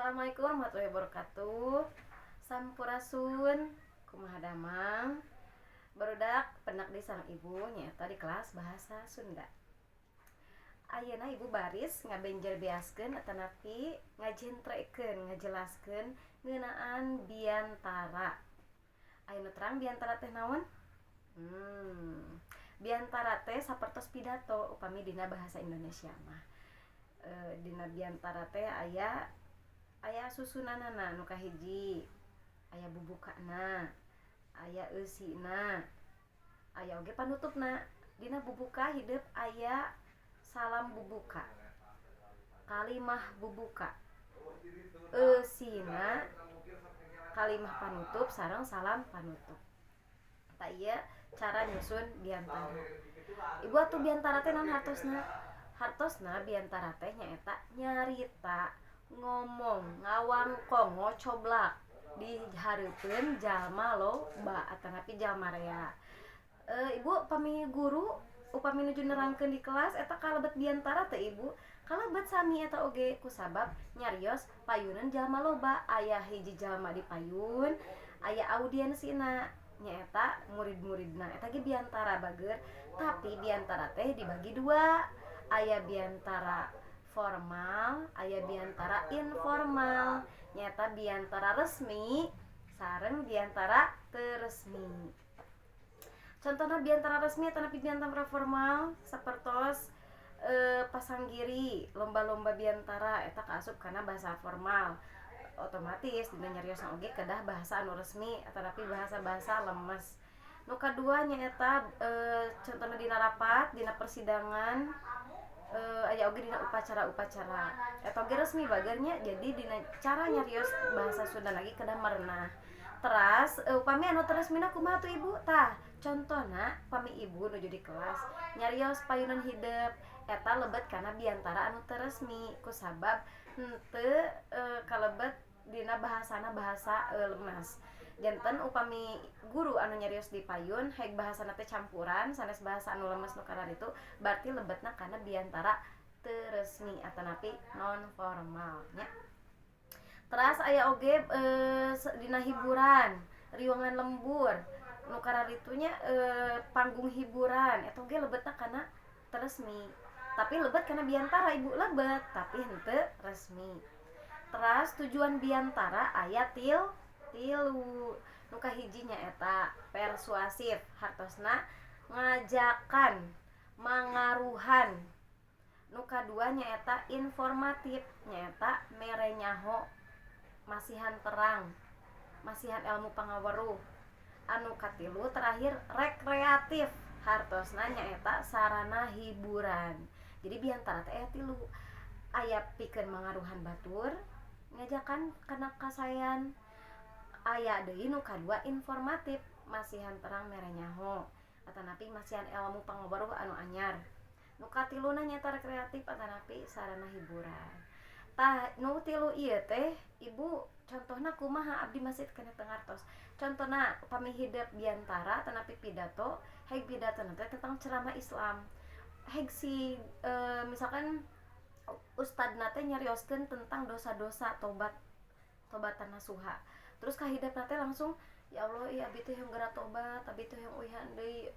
Assalamualaikum warahmatullahi wabarakatuh. Sampurasun. Kumaha damang, barudak? Pendak deui sareng Ibu, nyaeta di kelas bahasa Sunda. Ayeuna Ibu baris ngabenjer beaskeun atanapi ngajentrekeun, ngajelaskeun ngeunaan biantara. Aya nu terang biantara teh naon? Biantara teh sapertos pidato upami dina bahasa Indonesia mah. Dina biantara teh aya aya susunanana. Nu kahiji aya bubukana, aya eusina, aya oge panutupna. Dina bubuka hidep aya salam bubuka, kalimah bubuka, eusina, kalimah panutup sareng salam panutup. Tah, ieu cara nyusun biantara. Ibu, atuh biantara teh naon hartosna? Hartosna biantara teh nyaeta nyarita, ngomong, ngawangkong, ngocoblak di hareupeun jalma loba atanapi jalma rea. Ibu, pami guru upami nuju nerangkeun di kelas, eta kalebet biantara teh, Ibu? Kalebet sami eta oge, kusabab nyarios payunan jalma loba. Aya hiji jalma di payun, aya audiensina, nyaeta murid-muridna. Eta ge biantara, bager. Tapi biantara teh dibagi dua, aya biantara formal, aya biantara informal, nyaeta biantara resmi sareng biantara teu resmi. Contohna biantara resmi atanapi biantara formal sapertos pasanggiri, lomba-lomba biantara, eta kaasup kana bahasa formal. Otomatis dina nyariosna oge kedah bahasa anu resmi atanapi bahasa-bahasa lemes. Nu kadua nyaeta contohna dina rapat, dina persidangan, aya oge dina upacara-upacara. Eta oge resmi, bager nya. Jadi dina cara nyarios bahasa Sunda lagi kedah merenah. Teras upami anu teu resmina kumaha tuh, Ibu? Tah, contohna pami Ibu nuju di kelas nyarios payunan hidep, eta lebet kana biantara anu teu resmi, kusabab henteu kalebet dina bahasana bahasa lemes. Janten upami guru anu nyarios di payun hek bahasana teh campuran sanes bahasa anu lemes nu kararitu, berarti lebetna kana biantara teu resmi atanapi non formal nya. Teras aya oge dina hiburan, riungan lembur nu kararitu nya, panggung hiburan, eta oge lebetna kana teu resmi. Tapi lebet kana biantara, Ibu? Lebet, tapi henteu resmi. Teras tujuan biantara aya tilu. Nu kahiji nyaeta persuasif, hartosna ngajakan, mangaruhan. Nu kadua nyaeta informatif, nyaeta mere nyaho, masihan terang, masihan ilmu pangaweruh. Anu katilu terakhir rekreatif, hartosna nyaeta sarana hiburan. Jadi biantara teh aya tilu, aya pikeun mangaruhan batur, ngajakan kana kasaean, aya deui nu kadua informatif, masihan terang, mere nyaho atanapi masihan ilmu pangaweruh anu anyar, nu katiluna nyaeta rekreatif atanapi sarana hiburan. Tah, nu tilu ieu teh, Ibu, contohna kumaha? Abdi masih keneh teu ngartos. Contohna upami hidep biantara atanapi pidato, hek pidatona teh tentang ceramah Islam, hek si misalkan ustadna teh nyarioskeun tentang dosa-dosa, tobat, tobatan nasuha, terus kahidepna teh langsung, "Ya Allah, ih, abi teh hoyong geura tobat, abi teh hoyong uihan deui,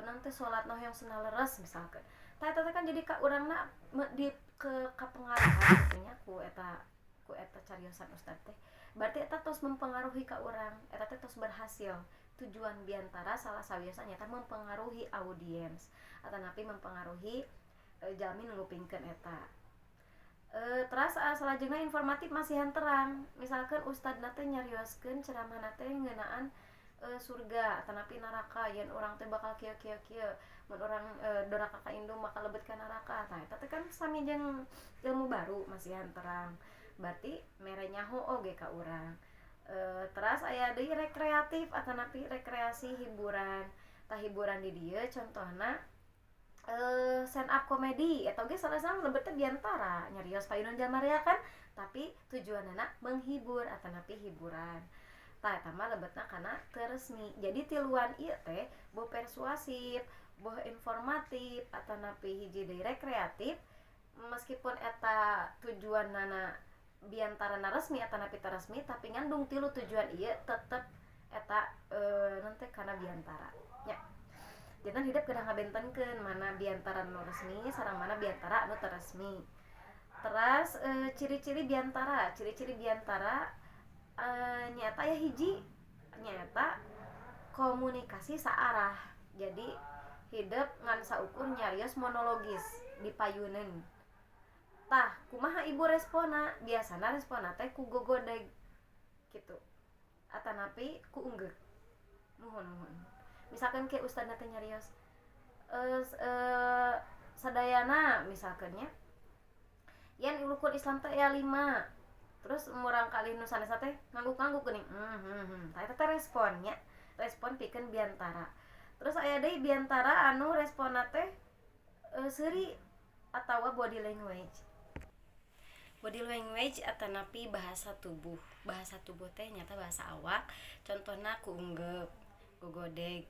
nanti salatna hoyong sena leres," misalkan. Tah, eta teh kan jadi ka urangna di ke kapengaruhan kitu nya ku eta cariosan ustad teh. Berarti eta tos mempengaruhi ka urang, eta teh tos berhasil tujuan biantara. Salah sawiosna nyaeta mempengaruhi audiens atanapi mempengaruhi jalmi nu ngupingkeun eta. Teras salajengna informatif, masihan terang. Misalkan ustadna teh nyarioskeun, ceramahna teh ngeunaan surga atanapi neraka, yen urang teh bakal kieu kieu kieu, mun urang doraka ka indung bakal lebet ka neraka. Tah, eta teh kan sami jeung ilmu baru, masihan terang, berarti mere nyaho oge ka urang. Teras aya deui rekreatif atanapi rekreasi, hiburan. Tah, hiburan di dieu contohna stand up comedy. Eta oge salah lebetna biantara, nyarios payunan jalma rea kan, tapi tujuanana menghibur atanapi hiburan. Tah, eta mah lebetna kana teu resmi. Jadi tiluan ieu teh, boh persuasif, boh informatif, atanapi hiji deui rekreatif, meskipun eta tujuanana Biantarana resmi atanapi teu resmi, tapi ngandung tilu tujuan ieu, tetep eta nanti kana biantara nya. Janten hidep kedah ngabentenkeun mana biantara nu resmi sareng mana biantara anu teu resmi. Teras ciri-ciri biantara, ciri-ciri biantara nyaeta aya hiji, nyaeta komunikasi saarah. Jadi hidep ngan saukur nyarios monologis dipayuneun. Tah, kumaha ibu responna? Biasana responna teh ku gogodeg kitu atanapi ku unggeuk. Muhun, muhun. Misalkan ke ustadna teh nyarios sadayana, misalkan nya, yen rukun Islam teh aya lima, terus murangkalih nu sanesna teh ngangguk-ngangguk geuning, Tah, eta teh respon nya, respon pikeun biantara. Terus aya deui biantara anu responna teh seuri atawa body language. Body language atanapi bahasa tubuh. Bahasa tubuh teh nyaeta bahasa awak, contohna ku unggeuk, gogodeg,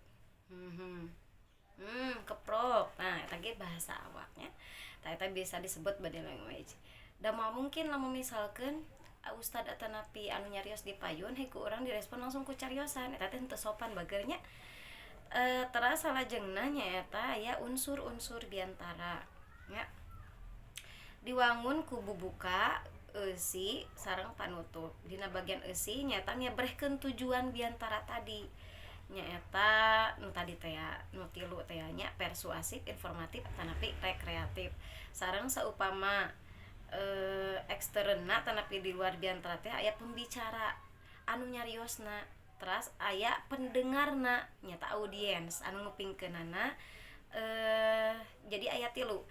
keprok. Nah, eta ge bahasa awak nya. Tah, eta bisa disebut body language. Da moal mungkin lamun misalkeun ustad atanapi anu nyarios di payun, hei, ku urang direspon langsung ku cariosan, eta teh henteu sopan, bager nya. Teras salajengna nyaeta aya unsur-unsur biantara nya, diwangun ku bubuka, eusi, sareng panutup. Dina bagian eusi nyaeta ngebrehkeun tujuan biantara tadi, nyaeta nu tadi teh nu tilu teh nya, persuasif, informatif, atanapi rekreatif. Sareng saupama eksternna atanapi di luar biantara teh aya pembicara anu nyariosna, teras aya pendengarna, nyaeta audiens anu ngupingkeunana. Jadi aya tilu,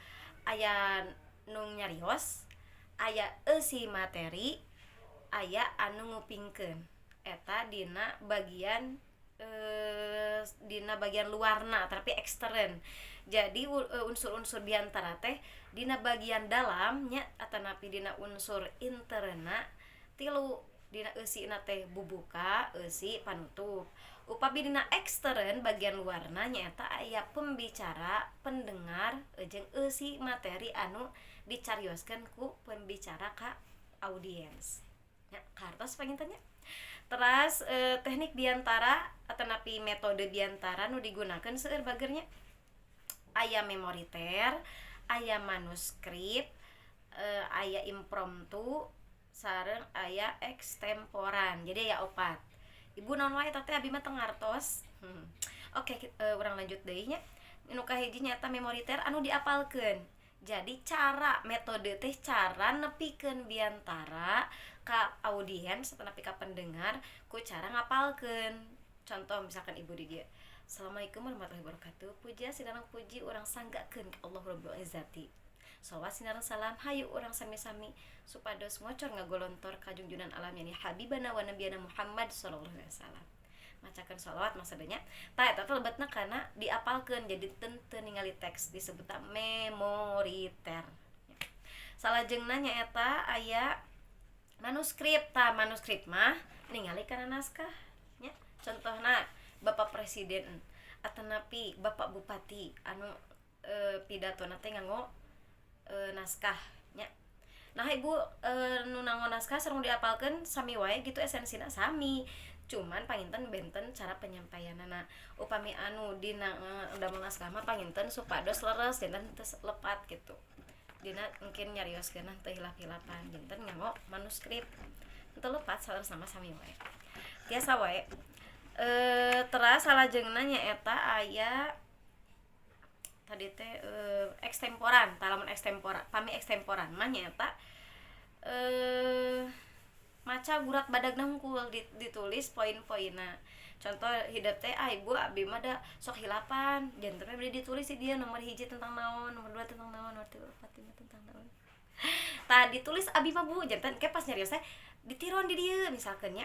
aya nu nyarios, aya eusi materi, aya anu ngupingkeun. Eta dina bagian luarna, tapi ekstern. Jadi unsur-unsur biantara teh dina bagian dalamnya atanapi dina unsur interna tilu: dina eusina teh bubuka, eusi, panutup. Upami dina ekstern, bagian luarna, nyaeta aya pembicara, pendengar, jeung eusi materi anu dicarioskeun ku pembicara ka audiens nya. Kahartos panginten nya. Teras teknik biantara atanapi metode biantara nu digunakeun seueur, bager nya. Aya memoriter, aya manuskrip, aya impromptu, sareng aya ekstemporan. Jadi aya opat. Ibu, naon wae eta teh, abi mah teu ngartos. Oke, urang lanjut deui nya. Nu kahiji nyaeta memoriter, anu diapalkeun. Jadi cara metode teh cara nepikeun biantara ka audiens atanapi ka pendengar ku cara ngapalkeun. Contoh, misalkan ibu di dieu, "Assalamualaikum warahmatullahi wabarakatuh. Puja sinareng puji urang sanggakeun ka Allah Rabbul Izzati. Sholawat sinareng salam hayu urang sami-sami supados ngocor ngagolontor ka junjunan alam, yani habibana wa nabiyana Muhammad sallallahu alaihi wasallam." Macakeun sholawat maksudnya. Tah, eta teh lebetna kana diapalkeun, jadi teu ningali teks, disebutna memoriter. Salajengna nyaeta aya manuskrip. Tah, manuskrip mah ningali kana naskah nya. Contohna Bapak Presiden atanapi Bapak Bupati anu pidatona teh nganggo naskah nya. Nah, ibu, nu nganggo naskah sareng diapalkeun sami wae gitu, esensina sami, cuman panginten benten cara penyampaianana. Upami anu dina damel naskah mah panginten supados leres, janten teu lepat gitu dina mungkin nyarioskeun teu hilap-hilapan, janten nganggo manuskrip. Teu lepat, saleresna mah sami wae, tiasa wae. Teras salajengna nyaeta aya tadi teh ekstemporan. Tah, lamun ekstemporan, pami ekstemporan mah nyaeta maca gurat badagna hungkul, ditulis poin-poinna. Contoh hidep teh, "Ah, ibu, abi mah da sok hilapan," janten we ditulis di dieu nomor hiji tentang naon, nomor dua tentang naon, nomor tilu, empat, lima tentang naon. Tah, ditulis abi mah, Bu, janten ke pas nyarios teh ditiron di dieu. Misalkan nya,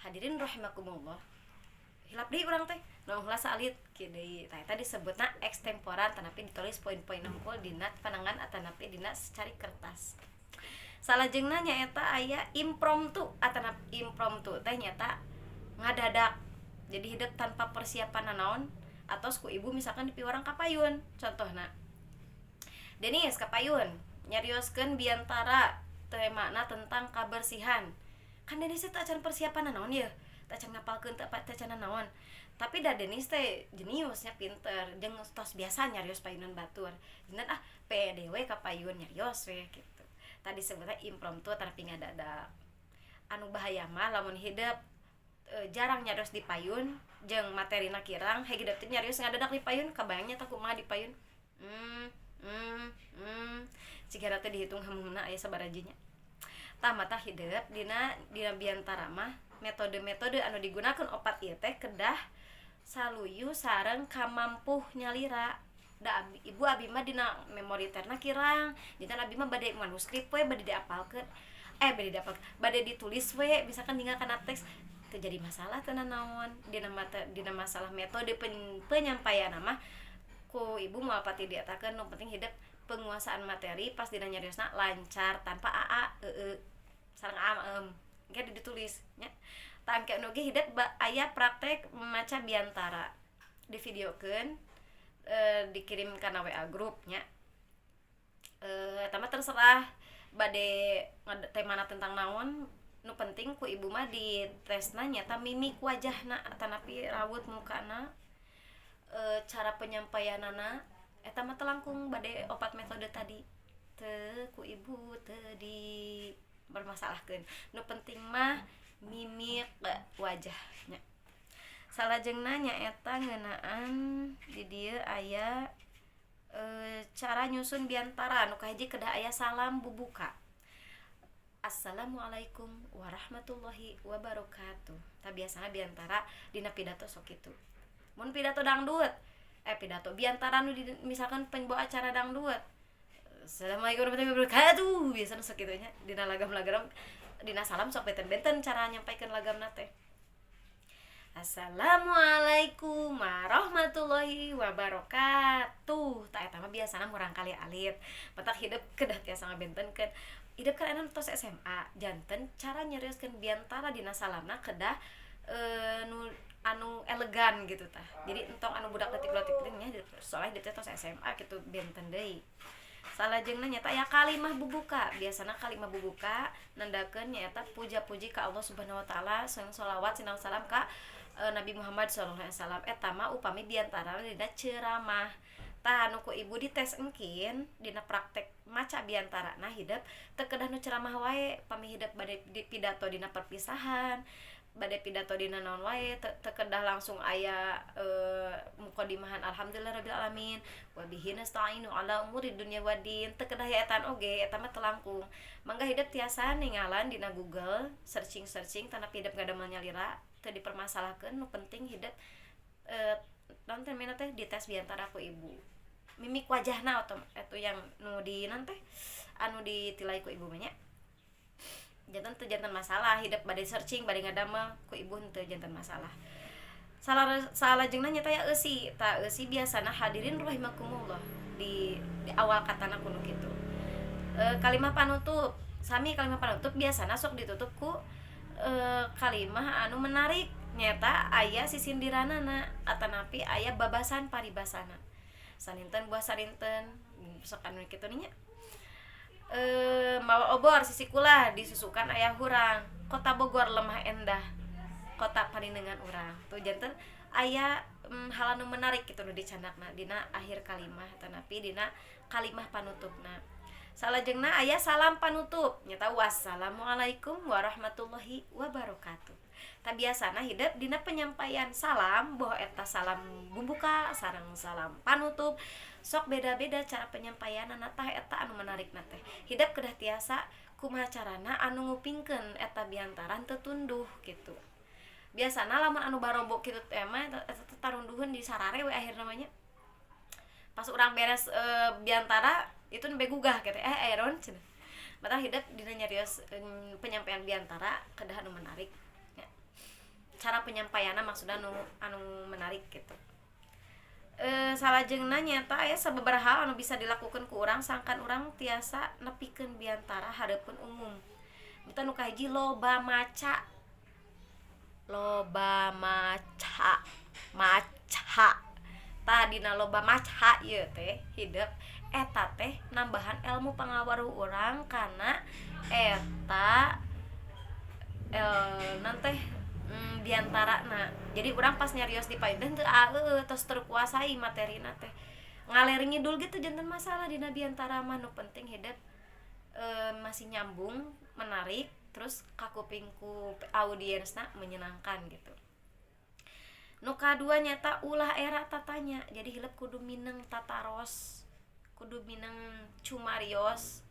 "Hadirin rahimakumullah," hilap deui urang teh, nu heula saalit kieu deui. Tah, eta disebutna ekstemporan, tanapi ditulis poin-poin hungkul dina panangan atanapi dina secari kertas. Salajengna nyaeta aya impromptu. Atanapi impromptu teh nyaeta ngadadak, jadi hidep tanpa persiapan nanaon atos ku ibu misalkan dipiwarang ka payun. Contohna, Denis ka payun nyarioskeun biantara. Temana tentang kabersihan kan. Denis teh acan persiapan naon ya, teu acan ngapalkeun, teu teu acan naon, tapi da Denis teh jeniusnya, pinter jeung tos biasa nyarios payunan batur. Janten ah pede we ka payun, nyarios we gitu. Tadi sebutnya impromptu tapi ngadadak. Anu bahaya mah lamun hidep jarang nyarios di payun jeung materina kirang, hidep teh nyarios ngadadak di payun. Kabayangnya tah kumaha di payun? Cigana teh dihitung hemungna aya sabaraha nya. Tah, mata hidep dina dina biantara mah metode-metode anu digunakan opat ieu teh kedah saluyu sareng kamampuh nyalira. Da abi, ibu, abi mah dina memori terna kirang, janten abi mah bade manuskrip we, bade diapalkeun, bade diapalkeun, bade ditulis we, misalkan tinggal kana teks teu jadi masalah, teu nanaon. Dina mata dina masalah metode penyampaian mah ku ibu moal pati dietakeun. Nu penting hidep penguasaan materi pas dina nyariosna lancar tanpa aa ee sareng a em engke ditulis nya. Tah, engke nu ge hidep aya praktek maca biantara, divideokeun, dikirim kana WA grup nya. Eta mah terserah bade temana tentang naon, nu penting ku ibu mah di tesna nyata mimik wajahna atanapi raut mukana, cara penyampaianana. Eta mah teu langkung bade opat metode tadi teu ku ibu teu dipermasalahkeun, nu penting mah mimik wajahnya. Salajengna nyaeta ngeunaan di dieu aya cara nyusun biantara. Nu kahiji kedah aya salam bubuka, "Assalamualaikum warahmatullahi wabarakatuh." Tah, biasana biantara dina pidato sok kitu. Mun pidato dangdut, pidato biantara nu di, misalkan pembawa acara dangdut, "Assalamualaikum warahmatullahi wabarakatuh," biasana sok kitu nya. Dina lagam-lagam, dina salam sok benten-benten cara nyampaikeun lagamna teh. "Assalamualaikum warahmatullahi wabarakatuh." Tah, eta mah biasana murangkalih alit. Matak hidep kedah tiasa ngabentenkeun. Hidep kan enak tos SMA, janten cara nyarioskeun biantara dina salamna kedah nu anu elegan gitu tah. Jadi entong anu budak leutik-leutik teh nya, soalnya hidep teh tos SMA gitu, benten deui. Salajengna nyata aya kalimah bubuka. Biasana kalimah bubuka nandakeun nyaeta puja-puji ka Allah Subhanahu wa Taala sareng sholawat sinang salam ka Nabi Muhammad sallallahu alaihi wasallam. Eta mah upami biantara dina ceramah. Tah, anu ku ibu dites engkin dina praktek maca biantara, nah hidep teu kedah nu ceramah wae. Pami hidep bade di pidato dina perpisahan, bade pidato dina naon wae, teu kedah langsung aya mukadimahan "Alhamdulillah rabbil alamin wa bihi nasta'inu ala umuri dunya waddin," teu kedah aya etan oge. Eta mah teu langkung. Mangga hidep tiasa ningalan dina Google, searching searching, tanapi hidep ngadamel nyalira teu dipermasalahkeun. Nu penting hidep naon teh namina teh dites biantara ku ibu mimik wajahna otom itu yang nu di naon teh anu ditilai ku ibu mah nya. Janten teu janten masalah hidep bade searching, bade ngadamel, ku ibu teu janten masalah. Salah salajengna nyata ya eusi. Tah, eusi biasana "Hadirin rahimakumullah" di awal katana kudu kitu. Kalimah panutup sami, kalimah panutup biasana sok ditutup ku kalimah anu menarik, nyata aya sisindiranana atanapi aya babasan paribasana, "Saninten buah sarinten," sok anu kitu nya. "Mawa obor sisikulah disusukan aya hurang, Kota Bogor lemah endah, kota paninengan urang." Tuh, janten aya hal anu menarik gitu nu dicandakna dina akhir kalimah tanapi dina kalimah panutupna. Salajengna aya salam panutup, nyata "Wassalamualaikum warahmatullahi wabarakatuh." Tah, biasana hidep dina penyampaian salam, boh eta salam bubuka sareng salam panutup, sok beda-beda cara penyampaianana. Tah, eta anu menarik teh hidep kedah tiasa kumaha carana anu ngupingkeun eta biantara teu tunduh gitu. Biasana lamun anu barobo kitu teh mah eta teh tarunduheun di sarare we akhirna mah nya. Pas urang beres biantara itu nembe gugah gitu, "Eh, Aaron," cenah. Mata hidep dina nyarios penyampaian biantara kedah anu menarik ya. Cara penyampaianna maksudna anu anu menarik gitu. Salajengna nyata aya sababaraha hal anu bisa dilakukan ku urang sangkan urang tiasa nepikeun biantara hareupeun umum. Eta nu kahiji, loba maca, loba maca maca. Tah, dina loba maca ieu teh hidep Eta teh nambahan ilmu pangawaruh urang karena eta nanti biantara. Nah, jadi urang pas nyarios di payun teh tos terkuasai materina teh, ngaler ngidul gitu. Janten masalah dina biantara mah. Nu penting hidup masih nyambung, menarik, terus kakuping ku audiensna menyenangkan gitu. Nu kadua nyata ulah era tatanya. Jadi hilep kudu mineng tataros, kudu mineng cumarios,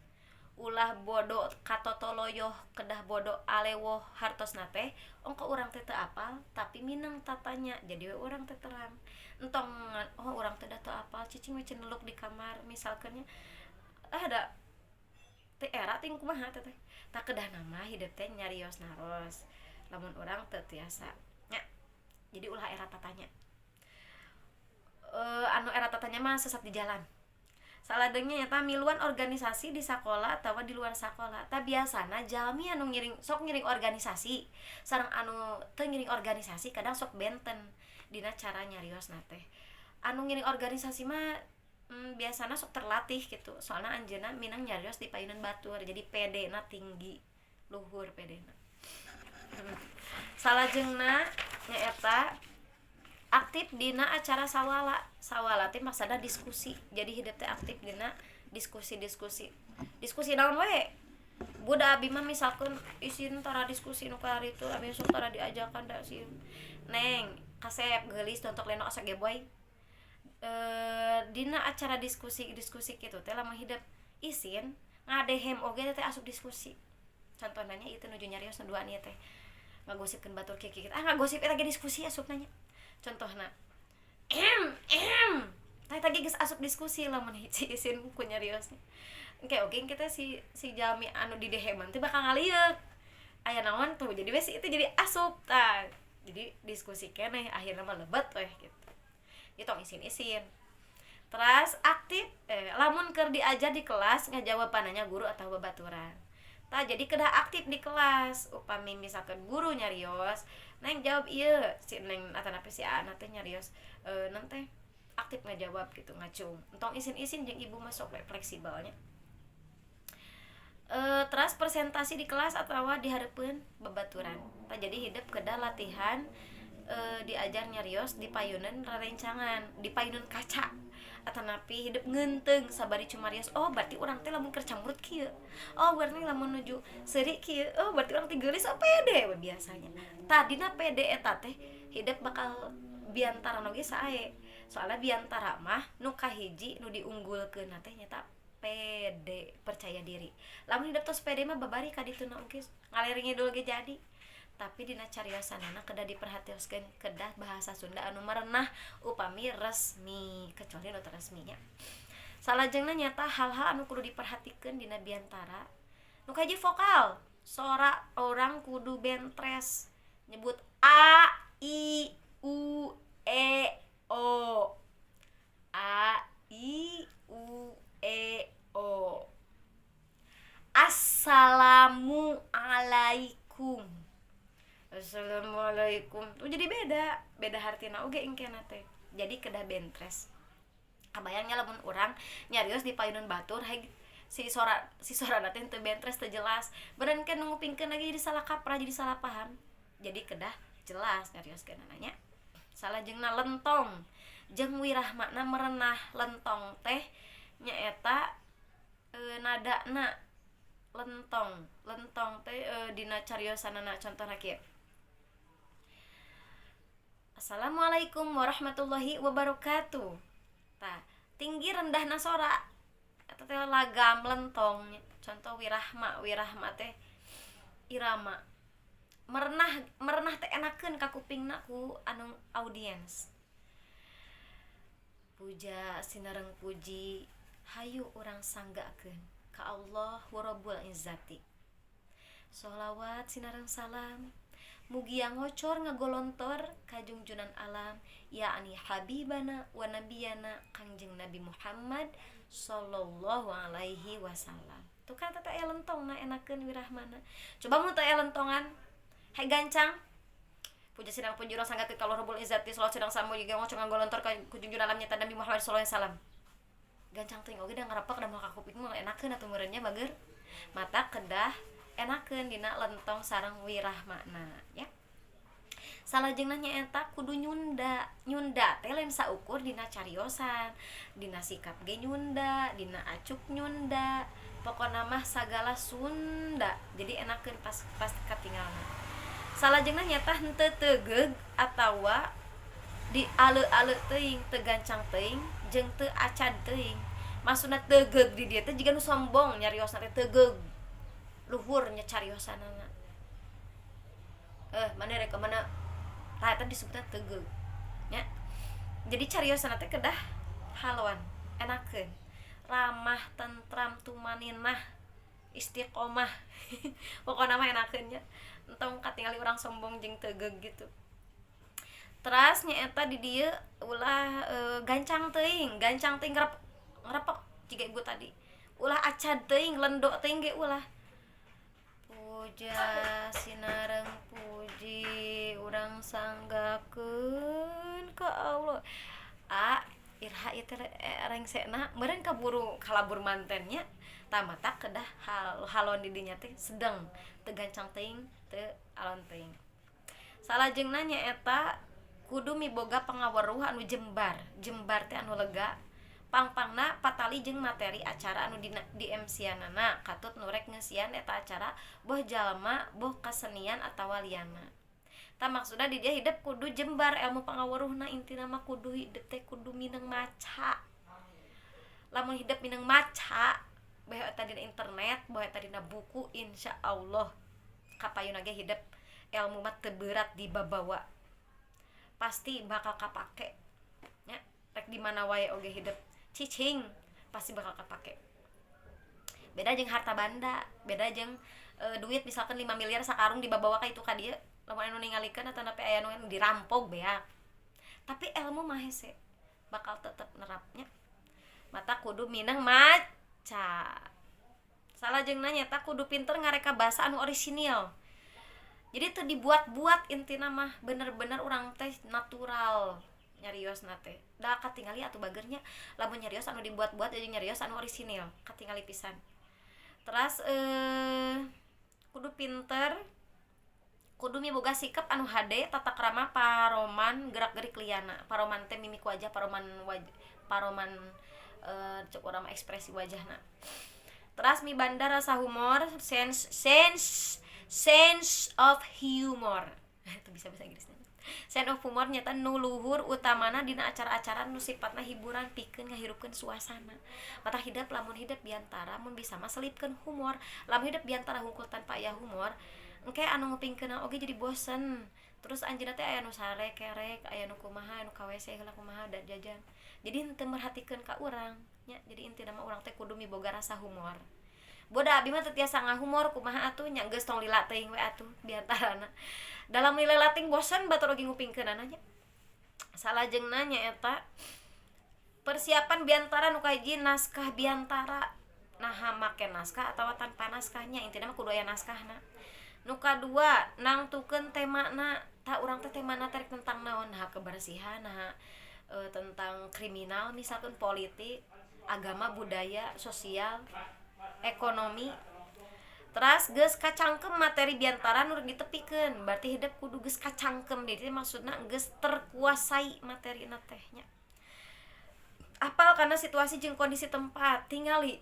ulah bodo katotoloyoh, kedah bodo alewoh. Hartosna teh ongko urang teh teu apal tapi mineng tatanya, jadi we urang teh terang. Entong, "Oh, urang teh da teu apal, cicing we ceneluk di kamar," misalkan nya. Ah, da teh era ting kumaha teh teh. Tak kedah nama hidup teh nyarios naros lamun urang teu tiasa nya. Jadi ulah era tatanya. Anu era tatanya mah sesat di jalan. Salajengna nyata miluan organisasi di sekolah atau di luar sekolah. Tak biasana jalmi anu ngiring, sok ngiring organisasi sareng anu teu ngiring organisasi kadang sok benten dina cara nyarios teh. Anu ngiring organisasi mah biasana sok terlatih gitu, soalnya anjeunna minang nyarios di payunan batur, jadi PD na tinggi luhur PD na. Salajengna nyaeta aktif dina acara sawala. Sawala teh maksudna diskusi. Jadi hidup teh aktif dina diskusi. Diskusi, diskusi naon we budak. Abi mah misalkan isin tara diskusi nu itu, abi sok tara diajakan da si neng kasep geulis tontok leno asa geboy. Dina acara diskusi diskusi gitu teh lamun hidup isin ngadehem oge teh asup diskusi. Contohnya itu nuju nyarios nu duaan ieu teh ngagosipkeun batur kieu kieu. Ah, ngagosip eta ge diskusi asup nanya. Contohna em em tah tadi geus asup diskusi lamun hiji isin ku nyariosna. Engke oge kita si si jalmi anu di deheman teh bakal ngalieuk aya naon tuh, jadi we itu jadi asup. Tah, jadi diskusi keneh akhirnya mah lebet weh gitu. Itu tong isin-isin. Terus aktif lamun keur diajar di kelas ngajawab pananya guru atau babaturan. Tah, jadi kedah aktif di kelas. Upami misalkan guru nyarios, "Neng, jawab iya," si neng atau napi si anak teh nyarios nanti aktif ngajawab gitu, ngacung. Entong isin-isin. Jeung ibu masuk fleksibelnya. Terus presentasi di kelas atau di hareupeun babaturan. Tah, jadi hidup kedah latihan diajar nyarios di payunan rerencangan, di payunan kaca atau napi hidup ngenteng sabari cumarios. Oh, berarti urang teh lamun keur camurut kieu, oh berarti lamun nuju seuri kieu, oh berarti urang teh geulis. Oh, pede we biasanya. Tadina pede eta teh hidup bakal biantara oge sae, soalnya biantara mah nu kahiji nu diunggulkeun teh nyata pede, percaya diri. Lamun hidup tos pede mah babari ka dituna oge ngaler ngidul ge jadi. Tapi dina cariosanana kedah diperhatioskeun, kedah bahasa Sunda anu merenah upami resmi, kecuali nu teu resminya. Salajengna nyata hal-hal anu kudu diperhatikeun dina biantara. Nu kahiji, vokal. Sora orang kudu bentres, nyebut a i u e o, a i u e o. Assalamu alaikum, assalamualaikum tuh jadi beda beda hartina oge engkena teh. Jadi kedah bentres. Kabayangnya lamun urang nyarios di payunan batur, hai si sora teh teu bentres, teu jelas, beren kan ngupingkeun lagi jadi salah kaprah, jadi salah paham. Jadi kedah jelas nyarioskeun nanya. Salajengna lentong jeung wirahmana merenah. Lentong teh nyaeta nadana lentong. Lentong teh dina cariosanana contohna kieu: "Assalamualaikum warahmatullahi wabarakatuh." Tah, tinggi rendahna sora eta teh lagam lentong. Contoh wirahma. Wirahma teh irama merenah. Merenah teh enakeun ka kupingna ku anu audiens. Puja sinareng puji hayu urang sanggakeun ka Allah Rabbul Izzati. Sholawat sinareng salam mugia ngocor ngagolontor ka junjunan alam, yakni habibana wa nabiyana Kangjeng Nabi Muhammad sallallahu alaihi wasallam. Tuh kan teh aya lentong na, enakeun wirahmana. Coba mun teu aya lentongan, hai gancang, "Puja sinareng puji urang sanggakeun ka Allah Rabbul Izzati, salawat sinareng salam mugia ngocor ngagolontor ka junjunan alam nyata Nabi Muhammad sallallahu alaihi wasallam." Gancang teuing oge da ngarepek, da moal kakuping mah enakeun atuh meureun nya, bager. Mata kedah enakeun dina lentong sareng wirahmana ya. Salajengna nyaeta kudu nyunda. Nyunda teh lain saukur dina cariosan, dina sikap ge nyunda, dina acuk nyunda, pokona mah sagala Sunda, jadi enakeun pas pas katingalna. Salajengna nyaeta henteu teugeug atawa di ale-ale teuing, teu gancang teuing jeung teu acad teuing. Maksudna teugeug di dieu teh jiga nu sombong, nyariosna teh teugeug luhur nya cariosanana, "Eh, mana rek ka mana?" Tah, eta disebutna teugeug nya. Jadi cariosana teh kedah halon, enakeun, ramah, tentram, tumaninah, istiqomah, pokona mah enakeun nya, entong katingali urang sombong jeung teugeug gitu. Teras nyaeta di dieu ulah gancang teuing, gancang teuing ngrepek jiga ibu tadi, ulah acad teuing, lendo teuing ge ulah. Puja sinareng puji urang sanggakeun ka Allah. A iraha ieu teh rengsekna meureun kaburu kalabur mantennya. Tah, matak kedah halon di dinya teh sedeng, teu gancang teuing, teu alon teuing. Salajengna nyaeta kudu miboga pangaweruh anu jembar. Jembar teh anu lega, pangpangna patali jeung materi acara anu dina di MC-anana katut nu rek ngeusian eta acara, boh jalma, boh kasenian atawa liana. Tah, maksudna di dieu hidep kudu jembar ilmu pangaweruhna. Intina mah kudu hidep teh kudu mineng maca. Lamun hidep mineng maca, bae eta dina internet, bae eta dina buku, insyaallah kapayunna ge hidep ilmu mah teu berat dibabawa, pasti bakal kapake nya. Rek di mana wae oge hidep cicing pasti bakal kapake. Beda jeung harta banda, beda jeung duit misalkan 5 miliar sakarung dibabawa ka itu ka dieu, lamun anu ningalikeun atau nepi aya nu dirampok, beak. Tapi ilmu mah hese, bakal tetep nerapnya. Matak kudu mineng maca. Salajengna nyaeta kudu pinter ngareka basa anu orisinil, jadi teu dibuat-buat. Intina mah bener-bener urang teh natural nyariosna teh, da katingali atuh bagernya lamun nyarios anu dibuat-buat jeung nyarios anu orisinil, katingali pisan. Teras kudu pinter, kudu miboga sikap anu hade, tata krama, paroman, gerak gerik liana. Paroman teh mimik wajah, paroman paroman cek urang mah ekspresi wajahna. Teras mibanda rasa humor, sense sense sense of humor itu bisa bahasa Inggrisnya, sense of humor nyata nu luhur, utamana dina acara-acara nu sifatna hiburan pikeun ngahirupkeun suasana. Matak hidep, lamun hidep biantara, mun bisa mah selipkeun humor. Lamun hidep biantara hungkul tanpa aya humor, engke anu ngupingkeun oge jadi bosen. Terus anjeunna teh aya nu sare kerek, aya nu kumaha, anu ka WC heula kumaha, da jajan, jadi henteu merhatikeun ka urang nya. Jadi intina mah urang teh kudu miboga rasa humor. Boda abi mah teu tiasa ngahumor, kumaha atuh nya? Geus, tong lila teuing we atuh biantarana. Dalam lila teuing bosen batur oge ngupingkeunana nya. Salajengna nyaeta persiapan biantara. Nu kahiji, naskah biantara. Naha make naskah atawa tanpa naskahnya? Intina mah kudu aya naskahna. Nu kadua, nangtukeun temana. Tah, urang teh temana teh tentang naon? Nah, kebersihan, nah tentang kriminal misalkan, politik, agama, budaya, sosial, ekonomi. Teras geus kacangkem materi biantara nu ditepikeun, berarti hidep kudu geus kacangkem. Jadi maksudna geus terkuasai materina teh nya. Apal karena situasi jeung kondisi tempat. Tingali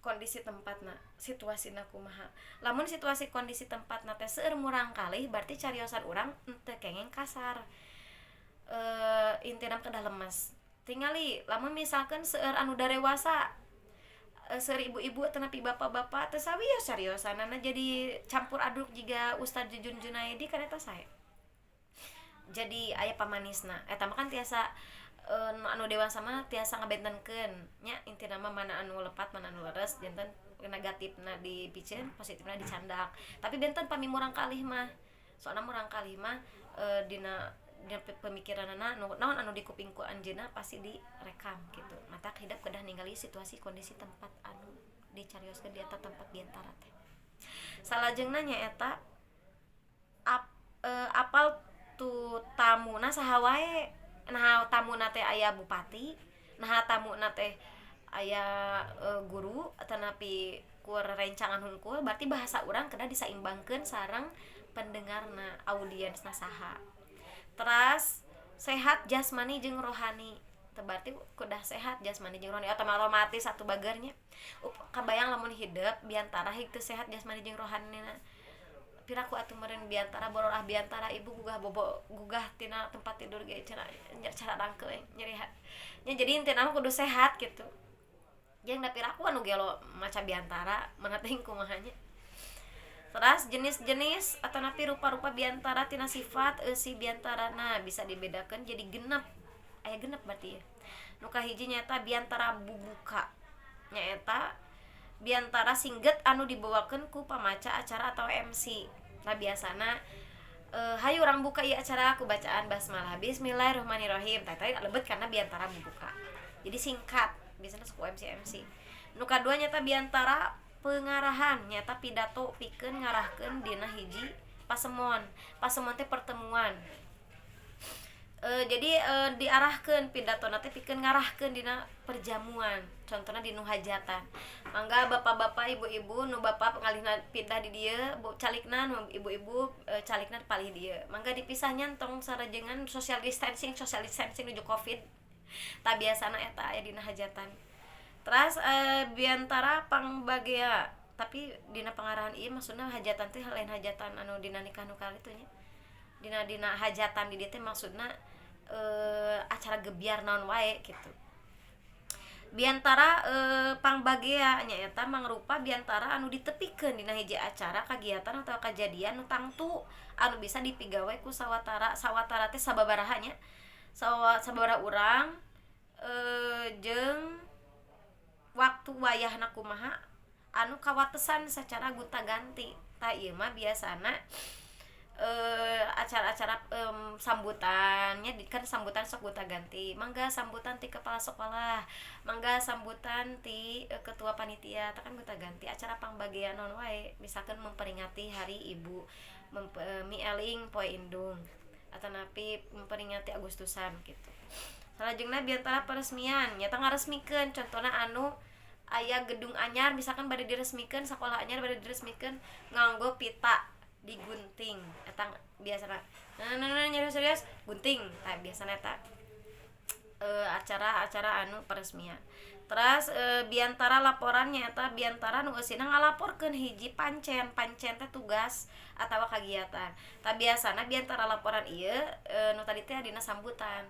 kondisi tempatna, situasina kumaha. Lamun situasi kondisi tempatna teh seueur murangkalih, berarti cariosan urang henteu kengeng kasar, intina kedah lemes. Tingali lamun misalkan seueur anu darewasa, seueur ibu-ibu atanapi bapak-bapak, teu sawios cariosanana, jadi campur aduk jiga Ustad Jujun Junaidi kan, eta sae, jadi aya pamanisna. Eta mah kan tiasa anu dewasa mah tiasa ngabentenkeun nya. Intina mah mana anu lepat, mana anu leres. Janten negatifna dipiceun, positifna dicandak. Tapi benten pami murangkalih mah, soalna murangkalih mah dina dina pemikiranana nu naon anu dikuping ku anjeunna pasti direkam gitu. Matak hidep kedah ningali situasi kondisi tempat anu dicarioskeun di eta tempat biantara teh. Salajengna nyaeta apal tu tamuna saha wae. Nah, tamuna teh aya bupati, nah tamuna teh Aya guru atanapi ku rerencangan hungkul, berarti bahasa urang kedah disaimbangkeun sareng pendengarna, audiensna saha. Teras sehat jasmani jeung rohani. Teu berarti kudah sehat jasmani jeung rohani otomatis satu bagernya. Kabayang lamun hidep biantara heuh sehat jasmani jeung rohanina, piraku atuh meureun biantara bororah biantara ibu gugah bobo, gugah tina tempat tidur ge cenah cara rangkeuh nyeri nya. Jadi intina mah kudu sehat gitu. Jeung da piraku anu gelo maca biantara, mana teuing kumaha nya. Teras jenis-jenis atanapi rupa-rupa biantara tina sifat eusi biantarana bisa dibedakan jadi 6. Aya 6 berarti ya. Nu kahiji nyaeta biantara bubuka, nyaeta biantara singget anu dibawakeun ku pamaca acara atau MC. Nah, biasana hayu urang buka ieu acara ku bacaan basmalah, bismillahirrahmanirrahim. Tah, eta lebet kana biantara bubuka, jadi singkat, biasana sok MC MC. Nu kadua nyaeta biantara pengarahan, nyaeta pidato pikeun ngarahkeun dina hiji pasemon. Pasemon teh pertemuan. Jadi diarahkeun pidatona teh pikeun ngarahkeun dina perjamuan, contohna di nu hajatan. Mangga bapak-bapak, ibu-ibu, nu bapak ngalihna pindah di dieu, bu calikna, nu ibu-ibu calikna palih dieu. Mangga dipisahnya, tong sarajengan, social distancing, social distancing nuju Covid. Tah, biasana eta aya dina hajatan. Teras biantara pangbagea, tapi dina pengarahan ieu maksudna hajatan teh lain hajatan anu dina nikah nu kitu nya. Dina dina hajatan di dieu teh maksudna acara gebyar naon wae gitu. Biantara pangbagea nyaeta mangrupa biantara anu ditepikeun dina hiji acara, kagiatan atau kajadian nu tangtu anu bisa dipigawe ku sawatara. Sawatara teh sababaraha nya, sababaraha urang jeung waktu wayahna kumaha anu kawatesan secara gonta-ganti. Tah, ieu mah biasana acara-acara sambutannya kan sambutan sok gonta-ganti. Mangga sambutan ti kepala sekolah, mangga sambutan ti ketua panitia. Tah, kan gonta-ganti. Acara pangbagean naon wae, misalkan memperingati Hari Ibu, mieling Poe Indung atanapi memperingati Agustusan gitu. Salajengna biantara peresmian, nyata ngaresmikeun. Contohna anu aya gedung anyar, misalkan bade diresmikeun, sekolah anyar bade diresmikeun, nganggo pita digunting. Eta biasana nah, nah, nah, nyarios serius gunting. Tah, biasana eta acara-acara anu peresmian. Terus biantara laporannya, eta biantara nu eusina ngalaporkeun hiji pancen. Pancen teh tugas atawa kagiatan. Tah, biasana biantara laporan ieu nu tadi teh dina sambutan.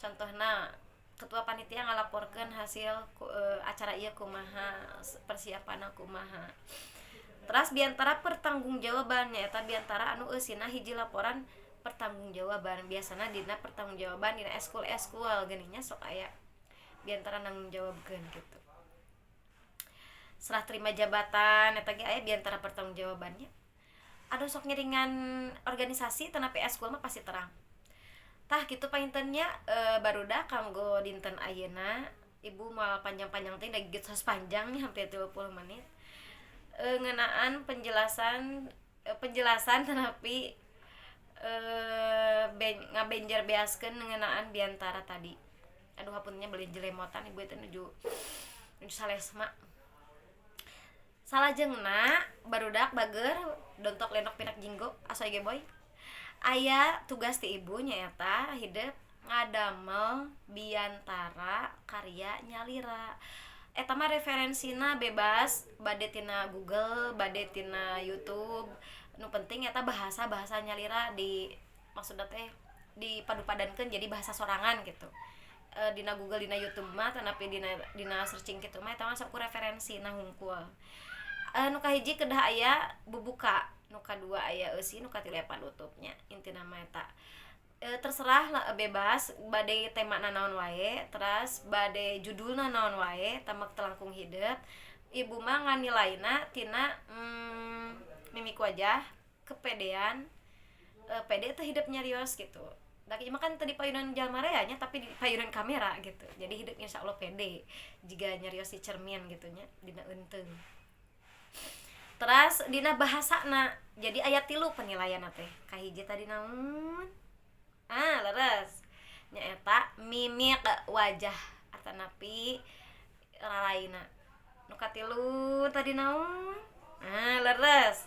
Contohna ketua panitia ngalaporkeun hasil acara ieu kumaha, persiapanna kumaha. Terus biantara pertanggungjawaban, nyaeta biantara anu eusina hiji laporan pertanggungjawaban. Biasana dina pertanggungjawaban dina eskul eskul geuning nya, sok aya biantara nanggung jawabkeun gitu. Serah terima jabatan eta ge aya biantara pertanggungjawabannya. Aduh, sok ngiringan organisasi tanapi eskul mah pasti terang. Tah, kitu panginten nya, barudak, kanggo dinten ayeuna. Ibu moal panjang-panjang teh, da geus panjang nih, hampir 30 menit ngeunaan penjelasan tetapi ngabenjer beaskeun ngeunaan biantara tadi. Aduh, hapunten nya, beli jelemotan ibu teh nuju nuju salesma. Salajengna, barudak bager, dontok lenok pinak jinggo asoy geboy, aya tugas ti ibu, nyaeta hidep ngadamel biantara karya nyalira. Eta mah referensina bebas, bade tina Google, bade tina YouTube, nu penting eta bahasa bahasa nyalira di maksudna teh dipadu-padankeun jadi bahasa sorangan gitu. Dina Google, dina YouTube mah, tanapi dina dina searching gitu mah, eta mah sok ku referensi. Nah, hungkul nu kahiji kedah aya bubuka, nu kadua aya eusi, nu katilu aya panutupnya. Intina mah eta terserah lah, bebas bade tema naon wae, teras bade judulna naon wae, tamak telangkung hidep. Ibu mah nganilaina tina mimik wajah, kepedean, pede teh hidep nyarios gitu. Da ieu mah kan teu di payunan jalma rea nya, tapi di payunan kamera gitu. Jadi hidep insya Allah pede jiga nyarios di cermin gitu nya, dina eunteung. Teras dina bahasana. Jadi aya tilu penilaian teh. Kahiji tadi naon? Ah, leres, nyaeta mimik wajah atanapi Raraina nu katilu tadi naon? Nah, leres,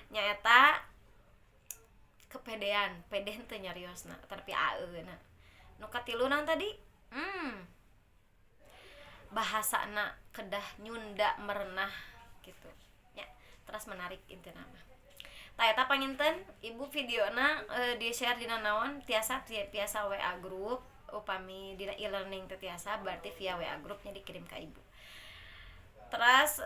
nyaeta kepedean. Pede henteu nyariosna tapi aeuna? Nu katilu naon tadi? Bahasana kedah nyunda, merenah gitu ya, terus menarik. Intina mah tah eta. Panginten ibu videona di share dina naon? Tiasa tiasa WA grup. Upami dina e-learning teu tiasa, berarti via WA grupnya dikirim ke ibu. Terus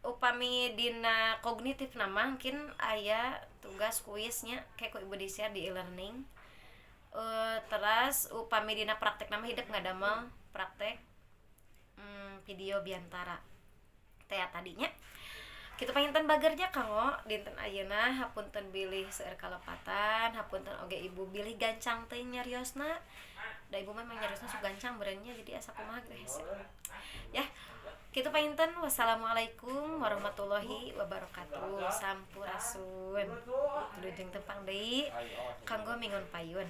upami dina kognitif nama mungkin aya tugas kuisnya kayak ku ibu di share di e-learning. Terus upami dina praktek nama hidep ngadamel praktek video biantara teh tadinya kitu. Panginten bagernya kanggo dinten ayeuna. Hapunten bilih seueur kalepatan, hapunten oge ibu bilih gancang teh nyariosna, da ibu memang nyariosna sok gancang berennya, jadi asa kumaha gitu, hese ya. Kitu panginten. Wassalamualaikum warahmatullahi wabarakatuh. Sampurasun. Wilujeng tepang deui kanggo minggon payun.